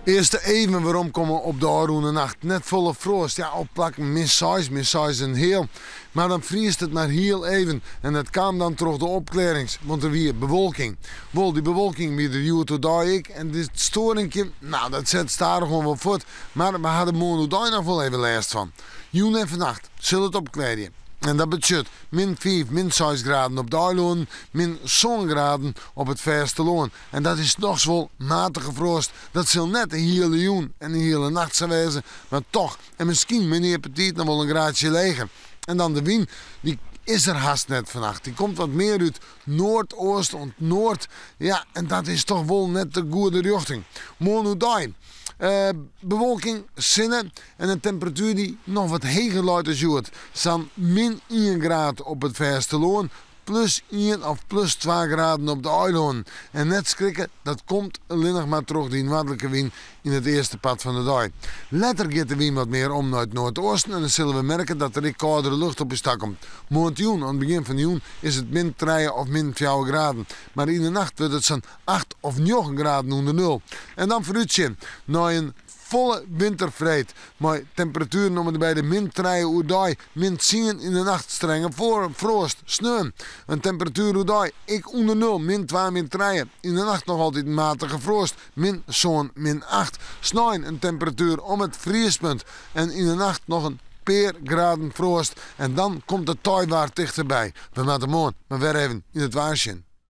Earst even weromkomme op de ôfrûne nacht. Net folle froast, ja op plakken min seis, min seis en heal. Mar dan friest it mar hiel even en dat kaam dan troch de opklearrings, want der wie bewolking. Wol, dy bewolking wie der hjoed oerdei ek en dit stoarinkje, nou dat set stadichoan wol fuort, mar we ha der moarn oerdei noch wol even lêst fan. Jûn en fannacht sil it opklearje en dat betsjut min fiif, min seis graden op de eilannen, min sân graden op it fêstelân. En dat is dochs wol matige froast. Dat sil net de hiele jûn en de hiele nacht sa wêze, mar toch en miskien mear betiid noch wol in graadsje leger. En dan de wyn, dy is der hast net fannacht. Dy komt wat mear út noardeast oant noard. Ja, en dat is toch wol net de goede rjochting. Moarn oerdei bewolking, sinne en in temperatuer dy't noch wat heger leit as hjoed. Sa'n min ien graad op it fêstelân, plus ien of plus twa graden op de eilannen. En net skrikke, dat komt allinnich mar troch dy noardlike wyn yn it earste part fan de dei. Letter giet de wyn wat mear om nei it noardeasten en dan sille we merke dat der ek kâldere lucht op ús takomt. Moarntejûn, oan it begjin fan de jûn, is it min trije of min fjouwer graden. Mar yn de nacht wurdt it sa'n acht of njoggen graden ûnder nul. En dan foarútsjen nei in folle winterfreed, mei temperatueren om en by de min trije oerdei, min tsien yn de nacht, strenge froast. Sneon in temperatuer oerdei ek ûnder nul, min twa, min trije, yn de nacht noch altyd matige froast, min sân, min acht. Snein in temperatuer om it friespunt en yn de nacht noch in pear graden froast. En dan komt it teiwaar tichterby. We moatte moarn mar wer even yn it waar sjen.